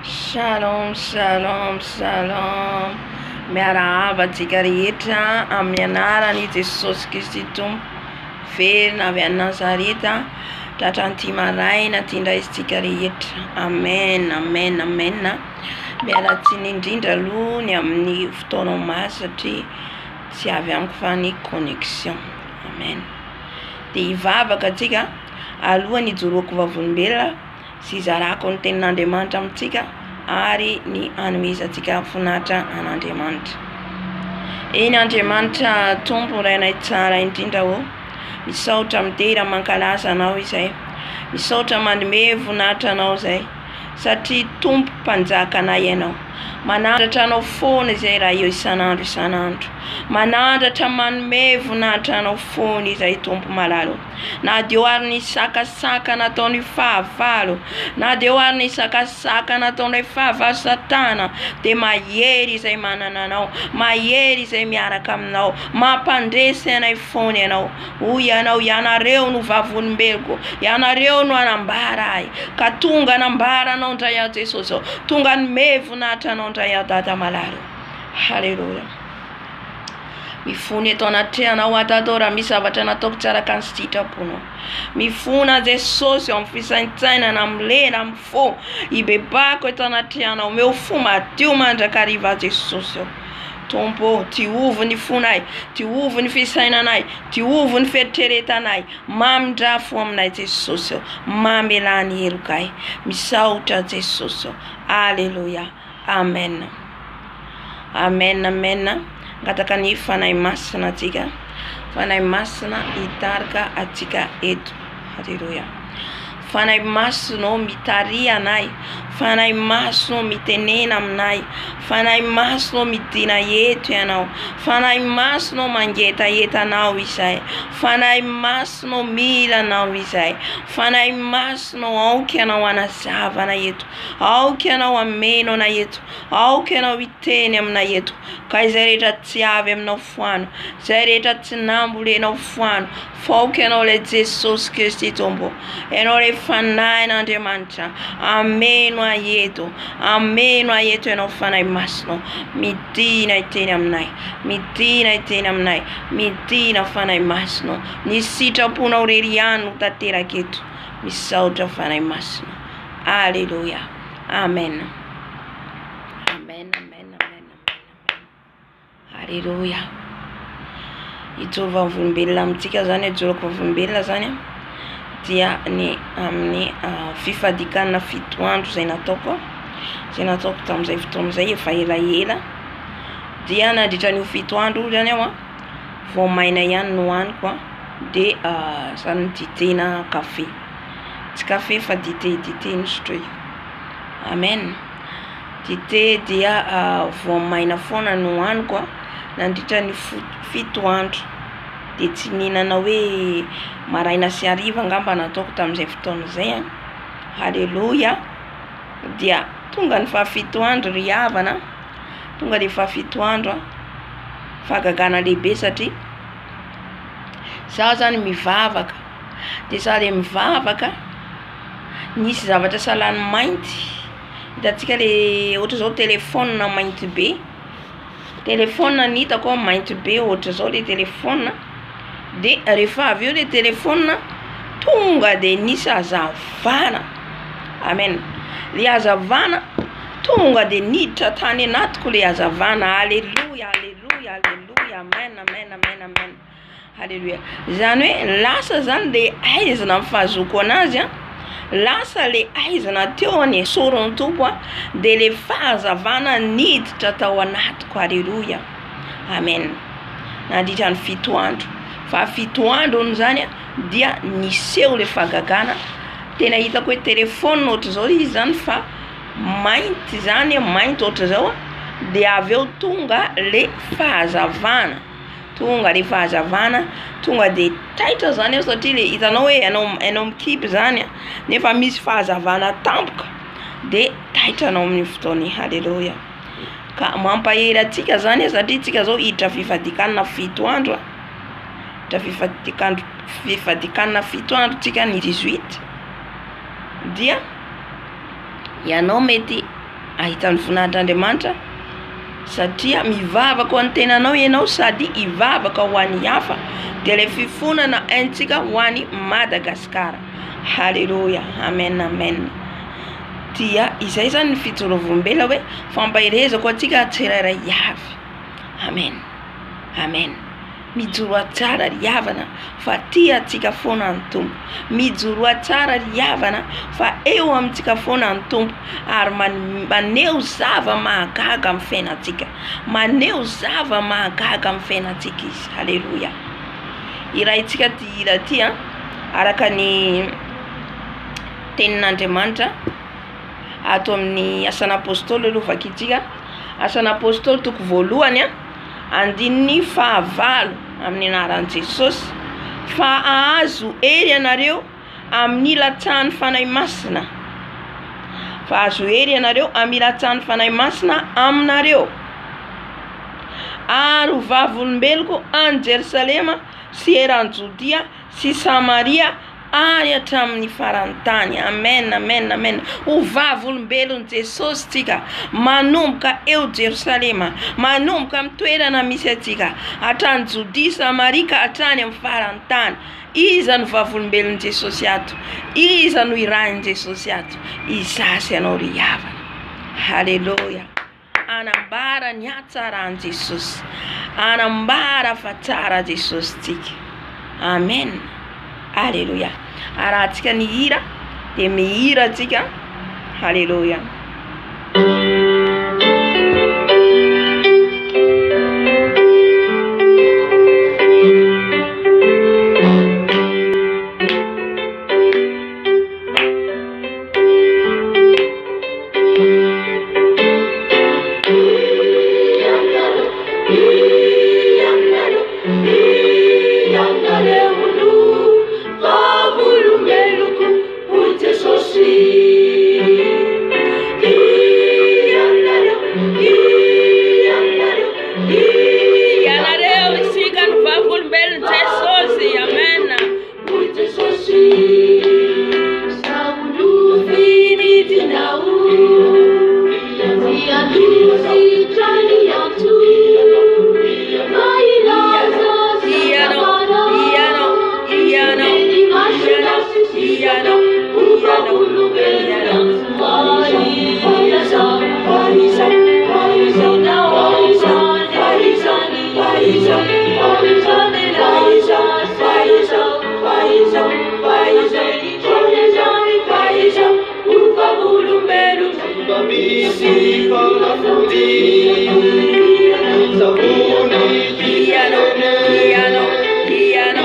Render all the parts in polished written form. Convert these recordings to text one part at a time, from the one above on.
Shalom shalom shalom Miarahaba antsika rehetra amin'ny anaran'i Jesosy Kristy Tompo velona avy any Nazareta tratran'ity maraina ity indray isika rehetra Amen amen amen Miala tsiny indrindra aloha ny amin'ny fotoana omaly satria tsy avy amiko fa ny connexion Amen Dia hivavaka antsika alohan'ny hijoroako vavolombelona sy hizarako ny tenin'Andriamanitra amintsika ary ny hanomezantsika voninahitra an'Andriamanitra. Eny Andriamanitra Tompo Rainay tsara indrindra ô, misaotra midera mankalaza Anao izay, misaotra manome voninahitra Anao izay, satria Tompo Mpanjakanay Ianao. Manandratra Anao foana izay Ray ô isan'andro isan'andro, manandratra manome voninahitra Anao foana izay Tompo malala ô. Na dia eo ary ny sakasaka nataon'ny fahavalo, na dia eo ary ny sakasaka nataon'ilay fahavalo Satana, dia mahery izay manana anao, mahery izay miaraka aminao, mampandresy anay foana ianao. Hoy ianao, ianareo no vavolombeloko, ianareo no hanambara ahy. Ka tonga hanambara anao indray aho Jesosy ô, tonga hanome voninahitra anao indray aho Dada malala ô. Haleloia. Mifona eto anatrehanao aho Dada ô raha misy zavatra nataoko tsy araka ny sitraponao. Mifona Jesosy eo amin'ny fisaintsainana, amin'ny lela, amin'ny fo. Ibebahako eto anatrehanao. Omeo fo madio mandrakariva aho Jesosy ô. Tompo ô, diovy ny fonay, diovy ny fisainanay, diovy ny fieritreretanay. Mamindrà fo aminay Jesosy ô. Mamelà ny helokay. Misaotra Jesosy ô. Aleloia. Amen. Amen amen Angataka ny Fanahy Masina antsika Fanahy Masina hitarika antsika eto Haleloia Fanahy Masina ô mitariha anay Fanahy Masina ô mitenena aminay Fanahy Masina ô midina eto ianao Fanahy Masina ô mangetaheta anao izay Fanahy Masina ô mila anao izay Fanahy Masina ô aoka ianao hanazava anay eto Aoka ianao hameno anay eto, aoka ianao hiteny aminay eto, ka izay rehetra tsy avy aminao foano, izay rehetra tsy nambolenao foano, fa aoka ianao ilay Jesosy Kristy Tompo, ianao ilay Fanahin'Andriamanitra, hameno ahy eto, hameno ahy eto ianao Fanahy Masina, midina hiteny aminay, midina hiteny aminay, midina Fanahy Masina, ny sitraponao irery ihany no tanteraka eto, misaotra Fanahy Masina. Aleloia. Amen. Amen, amen, amen, amen, amen. Aleloia. Hijoro vavolombelona amintsika zany, hijoroko vavolombelona zany dia ny amin'ny ah, fifadikanana fito andro izay nataoko, izay nataoko tamin'izay fotoana izay efa elaela. Dia nandritra an'io fito andro io zany aho ah, vao maina ihany no haniko ah, dia ah, zany dite na kafe. Tsy kafe fa dite, dite no sotroiko. Amen. Dite dia voamaina foana no hohaniko a, nandritra ny fito andro. Dia tsy nihinana hoe maraina sy hariva angamba nataoko tamin'izay fotoana izay a. Haleloia. Dia tonga ny fahafito andro ry havana, tonga ilay fahafito andro a, fahagagana lehibe satria za zany mivavaka. Dia za le mivavaka, nisy zavatra sahalan'ny mainty, hitantsika le ohatra zao telephone mainty be, telephone no hitako an mainty be ohatra zao le telephone, de rehefa avy eo le telephone tonga de nisy hazavana, amen, le hazavana tonga de niditra tany anatiko le hazavana, aleloia, aleloia, aleloia, amen, amen, amen, amen. Haleloia. Izany hoe lasa zany le aizina amin'ny fahazoako anazy an, lasa le aizina teo an esorin'ny Tompo an, de le fahazavana niditra tao anatiko. Haleloia. Amen. Nandritra ny fito andro. Fa fito andro hono zany an, dia niseho le fahagagana. Tena hitako hoe telephone ohatr'izao izy zany fa mainty zany, mainty ohatr'izao an, de avy eo tonga le fahazavana. Tonga le fahazavana, tonga de taitra zany aho satria le hitanao hoe ianao ianao mikipy zany a nefa misy fahazavana tampoka de taitra anao amin'io fotoana io, haleloia! Ka mampahery antsika zany satria tsika zao hiditra fifadikanana fito andro a, hiditra fifadikandro fifadikanana fito andro tsika ny dix huit dia ianao mety. Ahita ny voninahitr'Andriamanitra satria mivavaka ho an'ny tenanao ianao sady hivavaka ho an'ny hafa dia ilay fifonana haintsika ho an'i Madagasikara. Haleloia, amen amen. Dia izay izany ny fijorovombela hoe fampaherezako antsika tsirairay avy. Amen. Amen. Mijoroa tsara ry havana fa tia antsika foana ny Tompo. Mijoroa tsara ry havana fa eo amintsika foana ny Tompo ary maneho zava-mahagaga amin'ny fiainantsika. Maneho zava-mahagaga amin'ny fiainantsika Izy. Haleloia. Hiraintsika ity hira ity an, araka ny tenin'Andriamanitra ato amin'ny Asan'Apôstôly aloha vakintsika. Asan'Apôstôly toko voalohany an. Andininy fahavalo, Amin'ny anaran'i Jesosy, fa hahazo hery ianareo amin'ny ilatsahan'ny Fanahy Masina, fa hahazo hery ianareo amin'ny ilatsahan'ny Fanahy Masina aminareo, ary ho vavolombeloko any Jerosalema sy eran'i Jodia sy Samaria ary hatramin'ny faran'ny tany. Amen, amen, amen. Ho vavolombelon'i Jesosy tsika, manomboka eo Jerosalema, manomboka amin'ny toerana misy antsika, hatrany Jodia, Samaria ka hatrany amin'ny faran'ny tany. Iza no vavolombelon'i Jesosy ato? Iza no irahin'i Jesosy ato? Izaho sy ianao ry havana. Haleloia. Hanambara ny hatsaran'i Jesosy. Hanambara fa tsara Jesosy tsika. Amen. Aleloia. Arahantsika ny hira dia mihira tsika. Haleloia. Ianareo isika no vavolombelon'i Jesosy. Amen.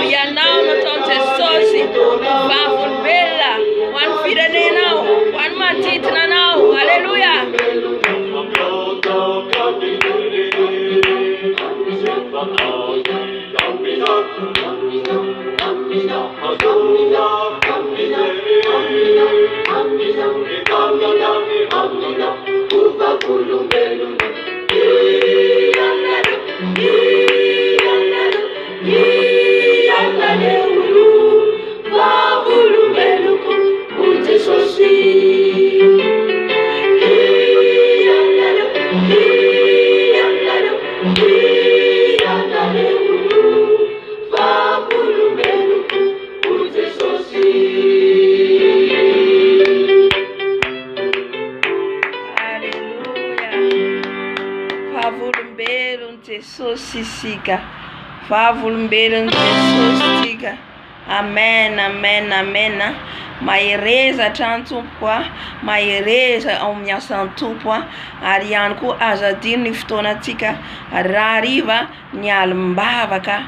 Ianao no ataon'i Jesosy vavolombelona ho an'ny firenenao, ho an'ny manodidina anao. Aleloia. Aleloia. Vavolombelon'i Jesosy isika. Vavolombelon'i Jesosy tsika. Amen, amen, amen. Mahereza hatrany tompoko a. Mahereza ao amin'ny asan'ny Tompo a. Ary ihany koa aza adino ny fotoanantsika rahariva ny alim-bavaka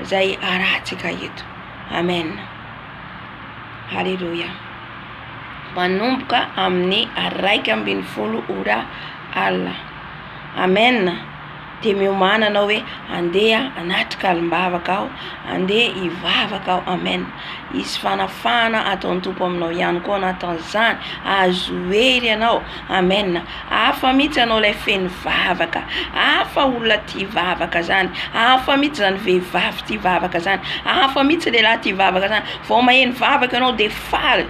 izay arahantsika eto. Amen. Haleloia. Manomboka amin'ny 11 ora alina. Amen. Dia miomàna anao hoe andeha hanatrika alim-bavaka aho, andeha hivavaka aho. Amen. Hisy fanafahana ataon'ny Tompo aminao ihany koa anatin'izany. Azo hery ianao. Amen. Hafa mihitsy ianao ilay feno vavaka. Hafa olona tia vavaka zany. Hafa mihitsy zany vehivavy tia vavaka zany. Hafa mihitsy lehilahy tia vavaka zany. Vao maheno vavaka ianao dia faly.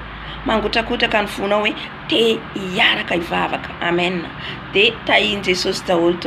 Mangotrakotraka ny fonao hoe te hiaraka hivavaka. Amen. Dia tahin'i Jesosy daholo tompoko.